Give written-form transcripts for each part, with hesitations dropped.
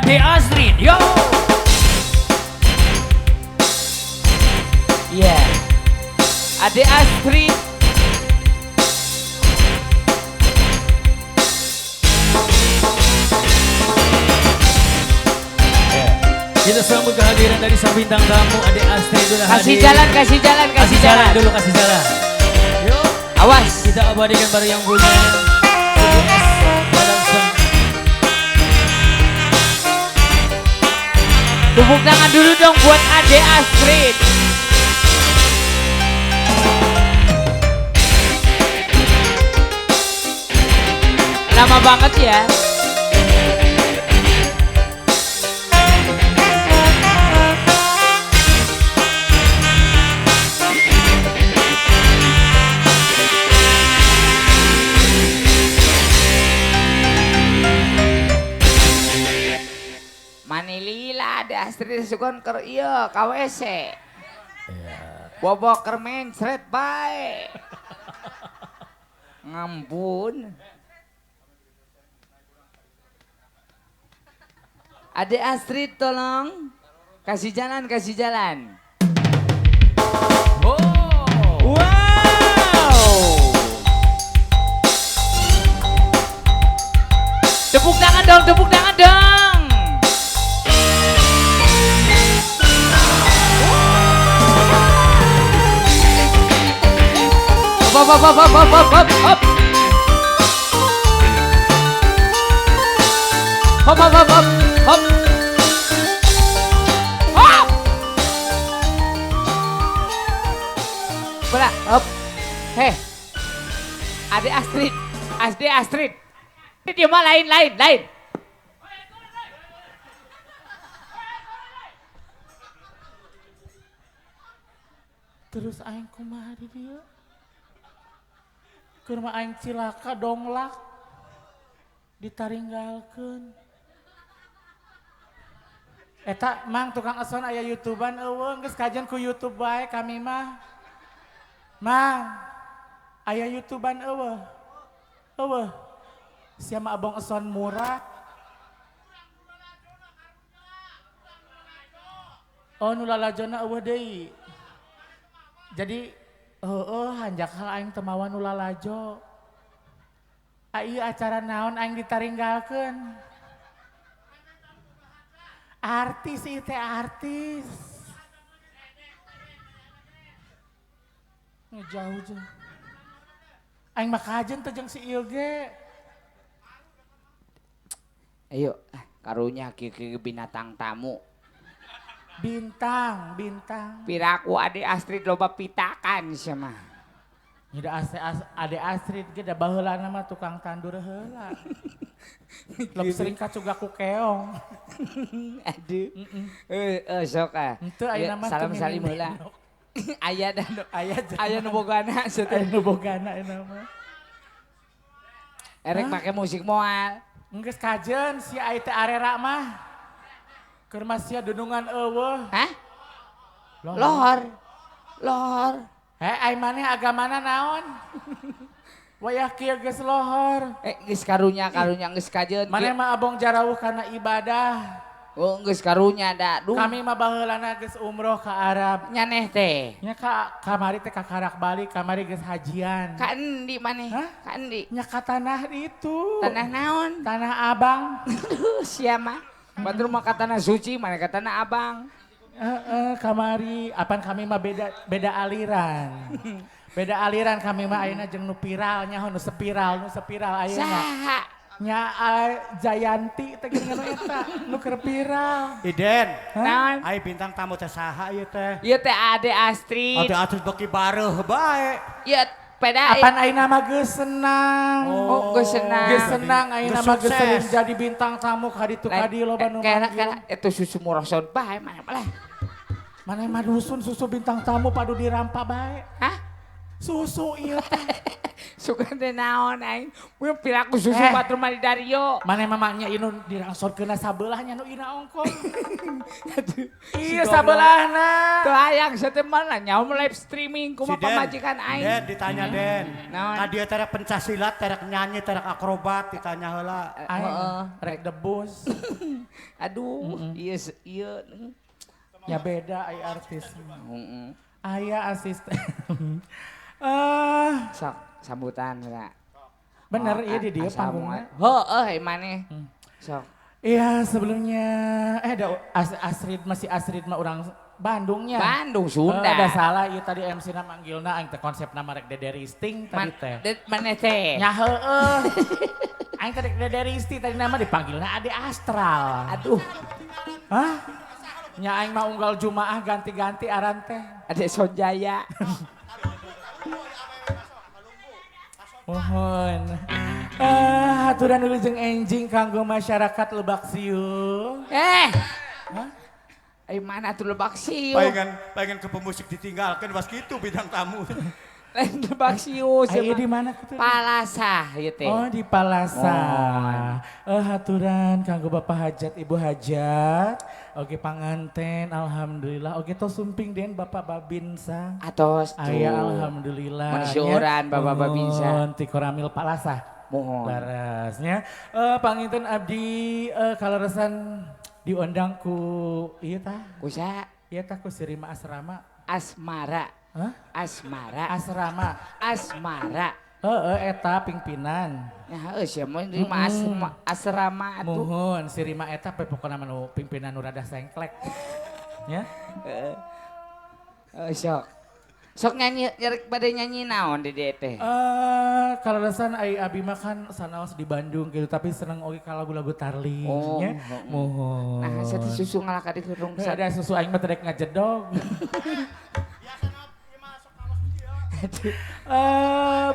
Ade Astrid, yo. Iya. Ade Astrid. Yeah. Kita sambut kehadiran dari sang bintang tamu Ade Astrid sudah hadir. Kasih jalan, kasih jalan, kasih jalan. Dulu, kasih jalan. Yo. Awas. Kita abadikan baru yang punya. Tepuk tangan dulu dong buat Ade Astrid. Lama banget ya. Manilila Ade Astrid sugon keur ieu ka WC. Iya. Bobo keur mencret bae. Ngampun. Ade Astrid tolong kasih jalan, kasih jalan. Oh. Wow. Tepuk tangan dong, tepuk tangan dong. Hop hop hop hop hop hop hop. Hop hop hop hop hop. Hop. Bola, hop. Heh. Ade Astrid, Ade Astrid. Dia mah lain lain lain. Terus aing kumaha di dieu? Keur mah aing cilaka donglak ditaringgalkeun. Eta mang tukang eson aya YouTubean eueuh geus kajian ku YouTube bae kami mah. Mang aya YouTubean eueuh. Eueuh. Sia mah abong eson murah. Oh nu lalajona eueuh deui. Jadi heueuh hanjakal aing teu mawa nu lalajo. Ieu acara naon aing ditaringgalkeun. Artis ieu teh artis. Ngejauh jeung. Aing mah kajen teh jeung si ieu ge. Ayo, karunya kieu binatang tamu. Bintang, bintang. Piraku Ade Astrid loba pitakan sia mah. Nya Ade Astrid ge da baheulana mah tukang tandur heula. Lebih sering kacuga ku keong. Aduh. Sok ah. Henteu ayeuna mah salam salim heula. Aya da aya nu bogana sia teh. Aya nu bogana ayeuna mah. Erek make musik moal. Geus kajen si ai teh arera mah. Keur mah sia dunungan eueuh. Hah? Lohor. Lohor. Heh ai maneh agamana naon? Wayah kieu geus lohor. Geus karunya karunya geus kajeun. Maneh mah abong jarawuh kana ibadah. Oh geus karunya da. Duh. Kami mah baheulana geus umroh ka Arab. Nyaneh teh. Nya ka kamari teh kakarak balik, kamari geus hajian. Ka endi maneh? Ka endi? Nya ka tanah itu. Tanah naon? Tanah Abang. Aduh sia mah. Batur mah ka tanah suci, maneh ka tanah Abang. Kamari apan kami mah beda beda aliran. Beda aliran kami mah ayeuna jeung nu viral nya nu spiral, nu spiral ayeuna. Saha? Nya Jayanti teh geuningan eta nu keur viral. Iden. Naon? Ai bintang tamu teh saha ieu teh? Ieu teh Ade Astrid. Ade Astrid beki bareuh bae. Ieu peda apan ayeuna mah geus senang. Oh, geus senang. Geus senang ayeuna mah geus sering jadi bintang tamu ka ditu ka dieu loba nu manggil. Kela eta susu murosot bae maneh mah lah. Maneh mah dusun susu bintang tamu padu dirampa bae. Hah? Susu ieu teh. Sugan teh naon aing. Mun piraku susu batur mah di Dario. Maneh mah nya ieu nu dirangsorkeunna sabelahnya nu ina ongkong. Iya sabelahna. Teu hayang sia teh mah nyaho live streaming kumaha pamajikan aing. Den ditanya Den. Naon? Ka dieu terek pencak silat, terek nyanyi, terek akrobat ditanya heula. Aing rek debus. Aduh, iya iya. Ya beda ai artis. Heeh. Aya asisten. Sok sambutan heula. Bener iya di dia panggungnya. Heeh, maneh. Sok. Iya sebelumnya Astrid masih Astrid mah orang Bandungnya. Bandung Sunda. Ada salah ieu tadi MC na manggilna aing teh konsep nama rek Dede Risting tadi teh. Maneh teh. Nya heueuh. Aing teh rek Dede Risting tadi nama dipanggilna Ade Astral. Aduh. Hah? Nya aing mah unggal Jumaah ganti-ganti aran teh. Ade Sonjaya. Mohon. Aturan wilujeng enjing kanggo masyarakat Lebak Siu. Hah? Mana tuh Lebak Siu? Pengen ke pemusik ditinggalkan pas gitu bintang tamu. Lain Lebak Siu. Ayo di mana gitu? Palasah ieu teh. Oh di Palasah. Aturan kanggo Bapak Hajat, Ibu Hajat. Oke panganten, alhamdulillah. Oke tos sumping den Bapak Babinsa. Atos tuh. Aya alhamdulillah. Mensyuran Bapak Babinsa. Ti Koramil Palasah. Mohon. Larasnya. Panginten abdi kaleresan diundang ku ieu tah. Kusa? Ieu tah ku Sirima Asrama. Asmara. Hah? Asmara. Asrama. Asmara. Heeh eta pingpinan. Ya heuh sia mah nerima asrama atuh. Muhun Sirima eta pe pokona mah nu pimpinan nu rada sengklek. Nya? Heeh. Sok. Sok nyanyi nyerek bade nyanyi naon di teh? Kaleresan ai abi mah kan sanaos di Bandung gitu tapi seneng oge ka lagu-lagu tarling nya. Muhun. Nah, satu susu ngalah ka ditu rung. Ada susu aing mah teh rek ngajedog.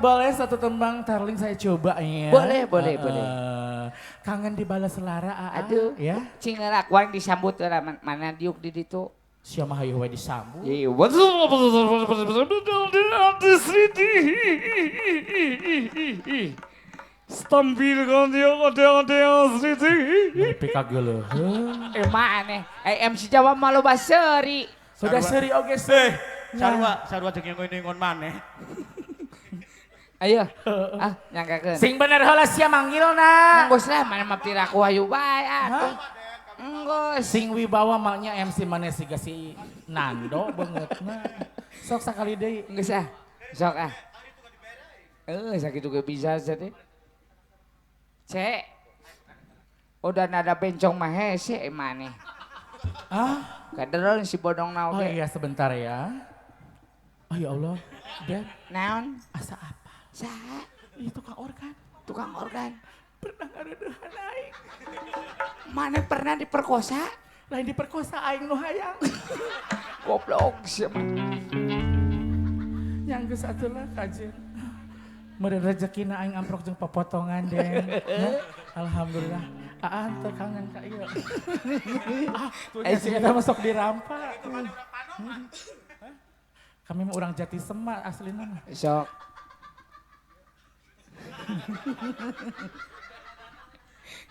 Boleh satu tembang tarling saya coba ya. Boleh, boleh, boleh. Kangen dibalas lara. Aduh, ya. Cingerak wang disambut lah mana diuk di ditu. Siapa hayu wae disambut? Iya. Nepi ka geuleuh. Emang aneh. MC Jawa mah loba seuri. Sudah seuri oge sih. Sarua jeung ngingon maneh. Ayo. Ah, nyangkakeun. Sing bener heula sia manggilna. Enggeus lah mana mah piraku hayu bae atuh. Enggeus. Sing wibawa maknya MC maneh siga si Nando beungeutna. Sok sakali deui. Enggeus ah. Sok ah. Sakitu ge bisa teh. Cek. Udah nada bencong mah hese maneh. Ah, kadereun si bodong na oge. Oh iya sebentar ya. Oh ya Allah, Den. Naon? Asa apa? Saha? Itu tukang organ. Tukang organ. Pernah ngareudeuhan aing. Mana pernah diperkosa? Lain diperkosa aing nu hayang. Goblok sia mah. Yang geus atuh lah kajeun. Meureun rezekina aing amprok jeung popotongan Den. Ya, alhamdulillah. Aan teu kangen ka ieu. Ah, tuh nya si eta masuk dirampa. Kami mah urang Jati Semak aslina mah. Sok.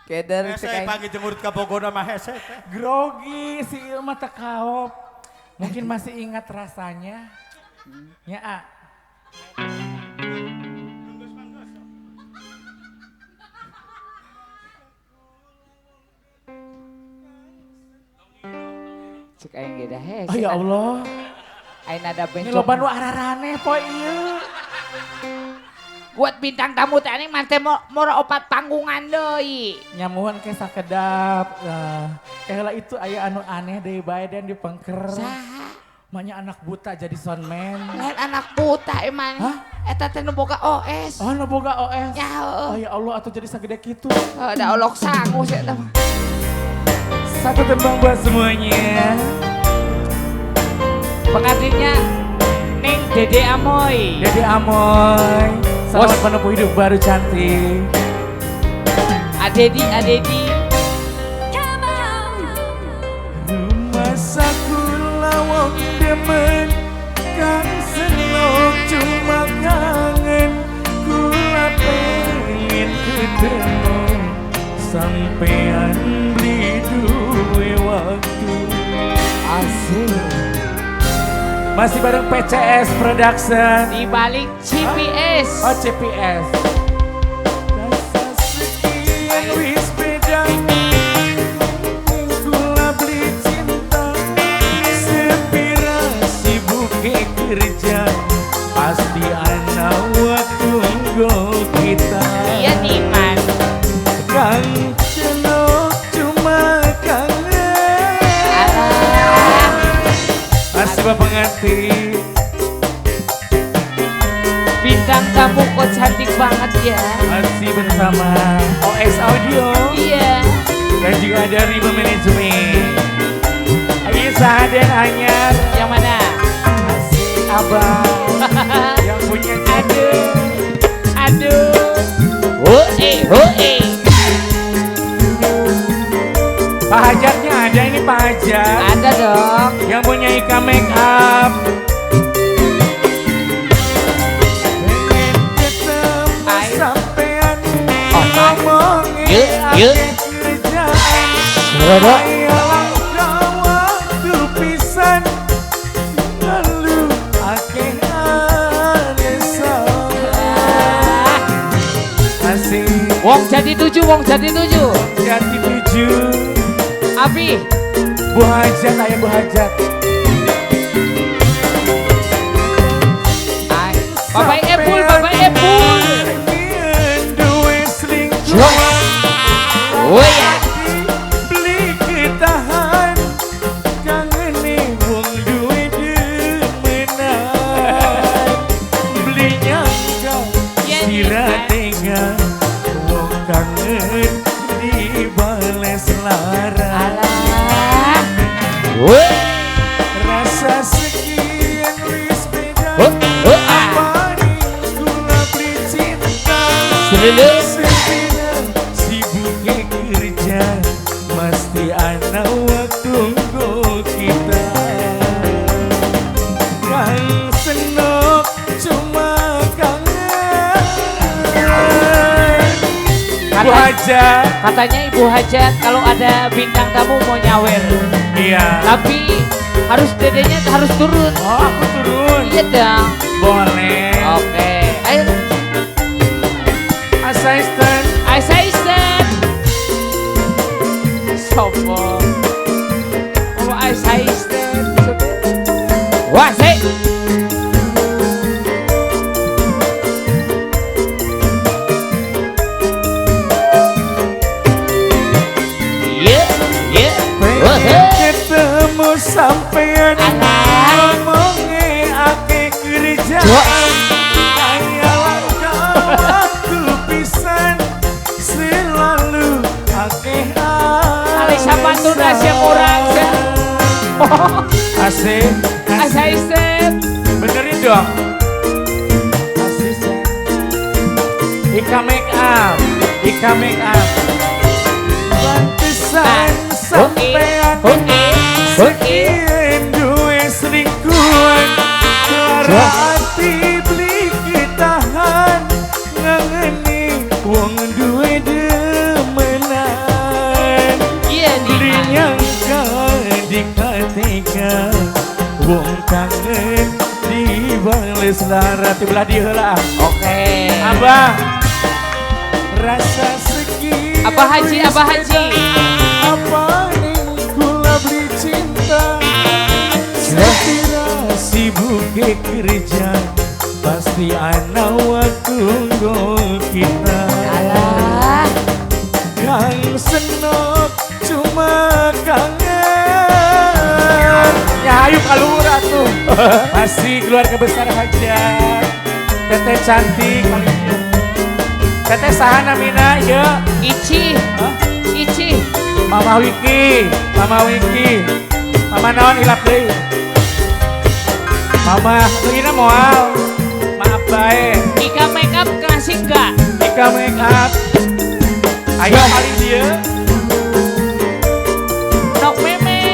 Keder hese panggil jemurut ka Bogor mah hese teh. Grogi si ieu mah teu kaop. Mungkin masih ingat rasanya. Nya a. Cek aing ge da hese. Oh ya Allah. Aing nada bencong. Ini loba nu araraneh poe ieu. Buat bintang tamu teh aneh mah teh mora opat panggungan deui. Nyamuan ke sakedap. Heula itu aya anu aneh deui bae den di pengker. Saha? Maknya anak buta jadi soundman. Lain anak buta emang. Hah? Eta teh nu boga OS. Oh nu boga OS. Ya heueuh. Oh ya Allah atuh jadi sagede kitu. Heuh da olok sangu sia eta mah. Satu tembang buat semuanya. Pengantinnya Neng Dede Amoy. Dede Amoy. Selamat menempuh hidup baru cantik. Adedi, Adedi. Rumah sakula wong demen kang senok cuma kangen kula pengen ketemu sampean beli duwe waktu. Asik. Masih bareng PCS Production. Di balik CPS. Oh CPS. Rasa sekian wis beda. cantik. Bintang tamu kok cantik banget ya. Masih bersama OS Audio. Iya. Dan juga ada Riba Manajemen. Aisyah dan Anyar. Yang mana? Asik abang. Yang punya aduh. Aduh. Hoe hoe. Pak Hajatnya ada ini Pak Hajat. Ada dong. Yang punya Ika Make Up. Pengen ketemu sampean. Ngomongin yuk. Ayolah waktu pisan lalu akeh alesan. Asik. Wong jadi tujuh, wong jadi tujuh. Jadi tujuh. Abi. Bu Hajat, ayah Bu Hajat. Bapak Epul, Bapak Epul. Oh ya. Beli ketahan kangene wong duwe demenan. Beli nyangka sira tega wong kangen dibales lara. Alah. Rasa sekian wis beda. Apane kula beli cinta. Sibuknya kerja mesti ana waktu nggo kita. Kang senok cuma kangen. Bu Hajat. Katanya Ibu Hajat kalau ada bintang tamu mau nyawer. Iya. Tapi harus dedenya harus turun. Oh, aku turun. Iya dong. Boleh. Oke. Ayo. Asisten. Asisten. Sopo. Oh, asisten. Wah, sik. Iya, iya. Ketemu sampean ngomongin akeh kerjaan. Kaya langka waktu pisan selalu akeh Alisa pantun asyik orang. Asik. Asisten. Benerin dong. Asisten. Ika make up. Ika make up. Pantesan sampean sekian duwe selingkuhan. Lara ati beli ketahan ngangeni wong duwe demenan. Beli nyangka dikatega wong kangen dibales lara. Tibelah diheula. Oke. Abah rasa sekian. Abah Haji, Abah Haji. Apa ning kula beli cinta. Setira sibuk kerja pasti ana waktu nggo kita. Alah. Kang senok cuma kangen. Ya ayo kaluhur atuh. Masih keluarga besar Hajat. Teteh cantik. Teteh saha namina ieu? Ici. Hah? Ici. Mama Wiki, Mama Wiki. Mama naon hilap deui. Mama leuina moal. Maaf bae. Ika make up klasik gak? Ika make up. Ayo paling dieu. Nok meme.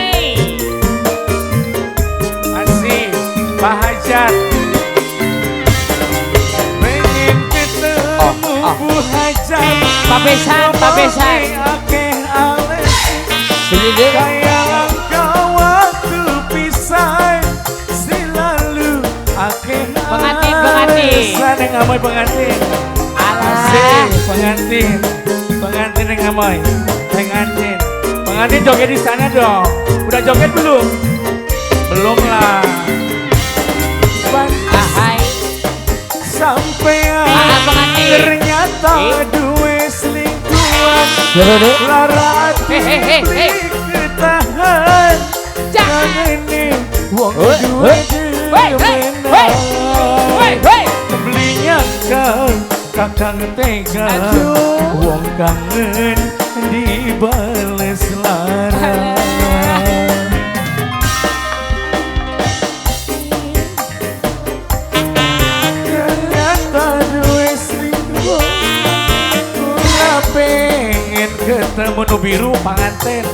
Asih, Pak Hajat. Pengen ketemu Bu Hajat. Pabesan, pabesan. Kaya langka waktu pisah selalu akeh pengantin, pengantin. Alasan yang ngamoy pengantin. Alah. Pengantin, pengantin yang ngamoy. Pengantin, pengantin joget di sana dong. Udah joget belum? Belum lah. Ahai. Sampean ternyata duwe selingkuhan. Lara ati beli ketahan. Kangene wong duwe. demenan. Beli nyangka kakang tega, wong kangen dibales lara. Ternyata duwe selingkuh, kula pengen ketemu nu biru panganten.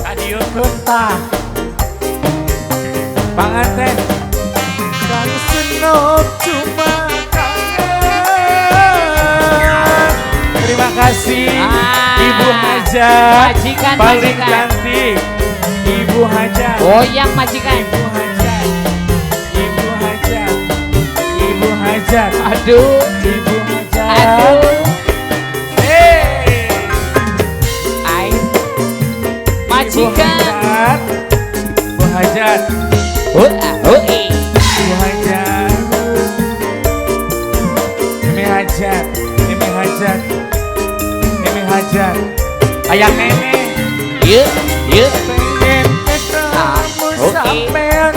Adieu tah panganten. Kang senok cuma kangen. Terima kasih Ibu Hajat, majikan, paling majikan. Cantik Ibu Hajat. Goyang majikan. Ibu Hajat, Ibu Hajat, Ibu Hajat. Aduh, Ibu Hajat. Aduh. Hey. Ai. Majikan. Ibu Hajat. Oh, oh, eh. Ibu Hajat. Ini Hajat, ini Hajat, ini Hajat. Ayah nenek. Yuk, yuk. Pengen ketemu sampean.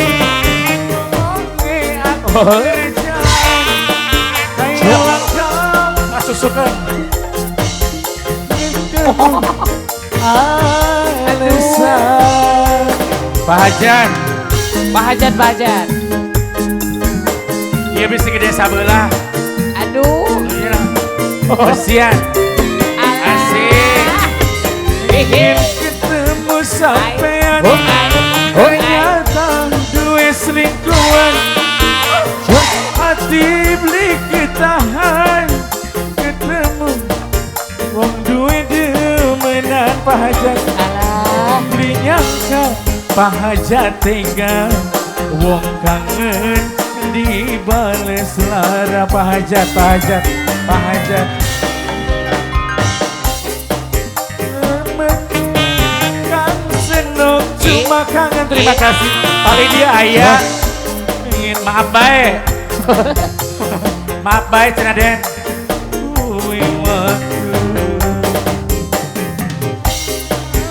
Oke, aku kerjaan. Kayak langkah masukan. Alasan. Pak Hajat. Pak Hajat, Pak Hajat. Iya bisa gede sabelah. Aduh. Iya. Kesian. Asik. Ingin ketemu sampean. Ternyata duwe selingkuhan. Hati beli ketahan. Ketemu wong duwe demenan Pak Hajat. Beli nyangka Pak Hajat tega, wong kangen dibales lara. Pak Hajat, Pak Hajat, Pak Hajat. Kang senok cuma kangen. Terima kasih. Paling dia ayah ingin maaf baik. Maaf baik Cina Den.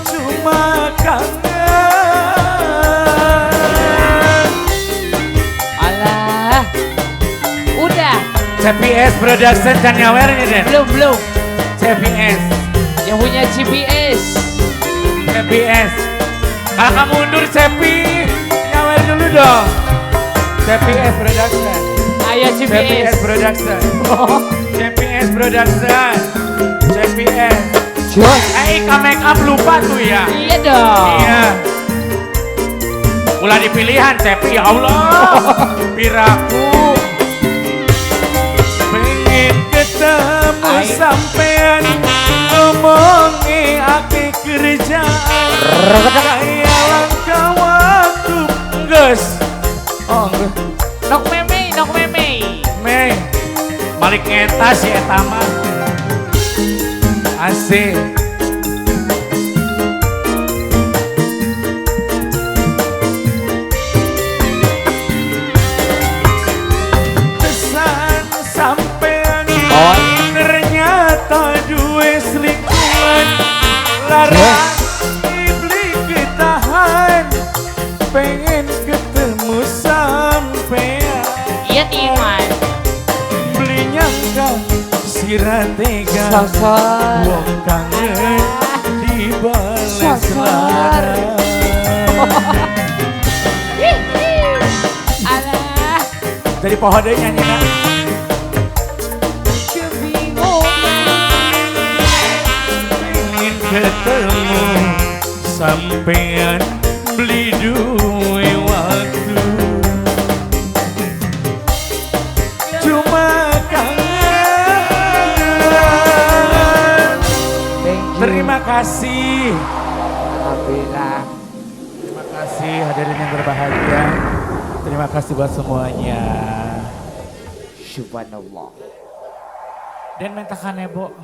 Cuma kangen. Alah. Udah. CPS Production kan nyawer ini Den. Belum, belum. CPS. Yang punya CPS. CPS. Kalau kamu mundur Cepi, nyawer dulu dong. CPS Production. Ayo CPS. CPS Production. CPS Production. CPS. Eh, make up lupa tuh ya. Iya dong. Iya. Ulah dipilihan Cepi, ya Allah. Piraku pengen ketemu sampean, ngomongi ake kerjaan. Kayak langkah waktu geus. Oh, geus. Nok meme, nok meme. Mei. Balik ngetas si eta mah. Asik. Pesan sampean, ternyata duwe selingkuhan. Lara ibli ketahan, pengen ketemu sampean. Iya timan. Beli nyangka sira tega, wong kangen dibales lara. Alah. Jadi pohon deh nyanyi nak. Kebingungan. Pengen ketemu sampean, beli duwe waktu. Cuma kangen. Terima kasih. Alhamdulillah. Terima kasih hadirin yang berbahagia. Terima kasih buat semuanya. Subhanallah. Dan minta kanebo.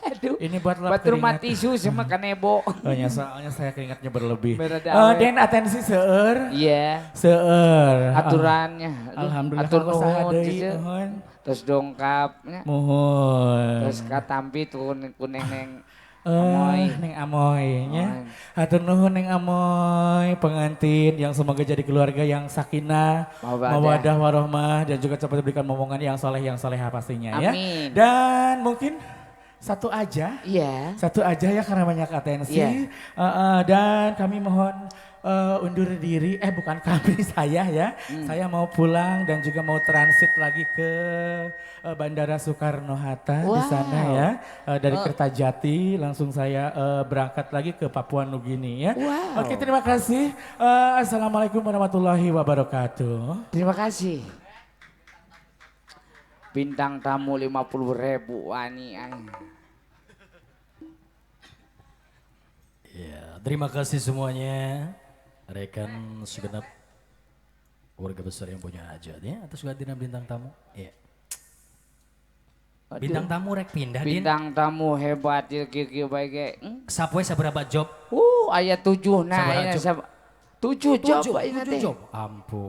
Aduh. Ini buat lap Batur keringat. tisu sama kanebo. Oh ya, soalnya saya keringatnya berlebih. Berada Den atensi seueur. Iya. Seueur. Aturannya. Aduh, Alhamdulillah atur kalau saha nuhun, deui, Cice. nuhun. Terus dongkapnya. Muhun. Terus katampi tuh kuneng neng Amoy. Neng Amoy nya. Hatur nuhun Neng Amoy, pengantin yang semoga jadi keluarga yang sakinah, Mawadah. Mawadah warohmah dan juga cepat diberikan momongan yang soleh yang soleha pastinya ya. Amin. Dan mungkin satu aja. Iya. Satu aja ya karena banyak atensi. Iya. Dan kami mohon undur diri, bukan kami, saya ya. Saya mau pulang dan juga mau transit lagi ke Bandara Soekarno-Hatta di sana ya. Dari Kertajati langsung saya berangkat lagi ke Papua Nugini ya. Wow. Oke, terima kasih. Assalamualaikum warahmatullahi wabarakatuh. Terima kasih. Bintang tamu 50.000 wani aing. Ya, terima kasih semuanya rekan segenap keluarga besar yang punya hajat ya atas kehadiran bintang tamu. Iya. Aduh. Bintang tamu rek pindah Din. Bintang tamu hebat ieu kieu-kieu bae ge. Sapoe sabaraha job? Aya 7 nah Sabaraha ayeuna job? 7 job ayeuna 7 teh. Job. Ampun.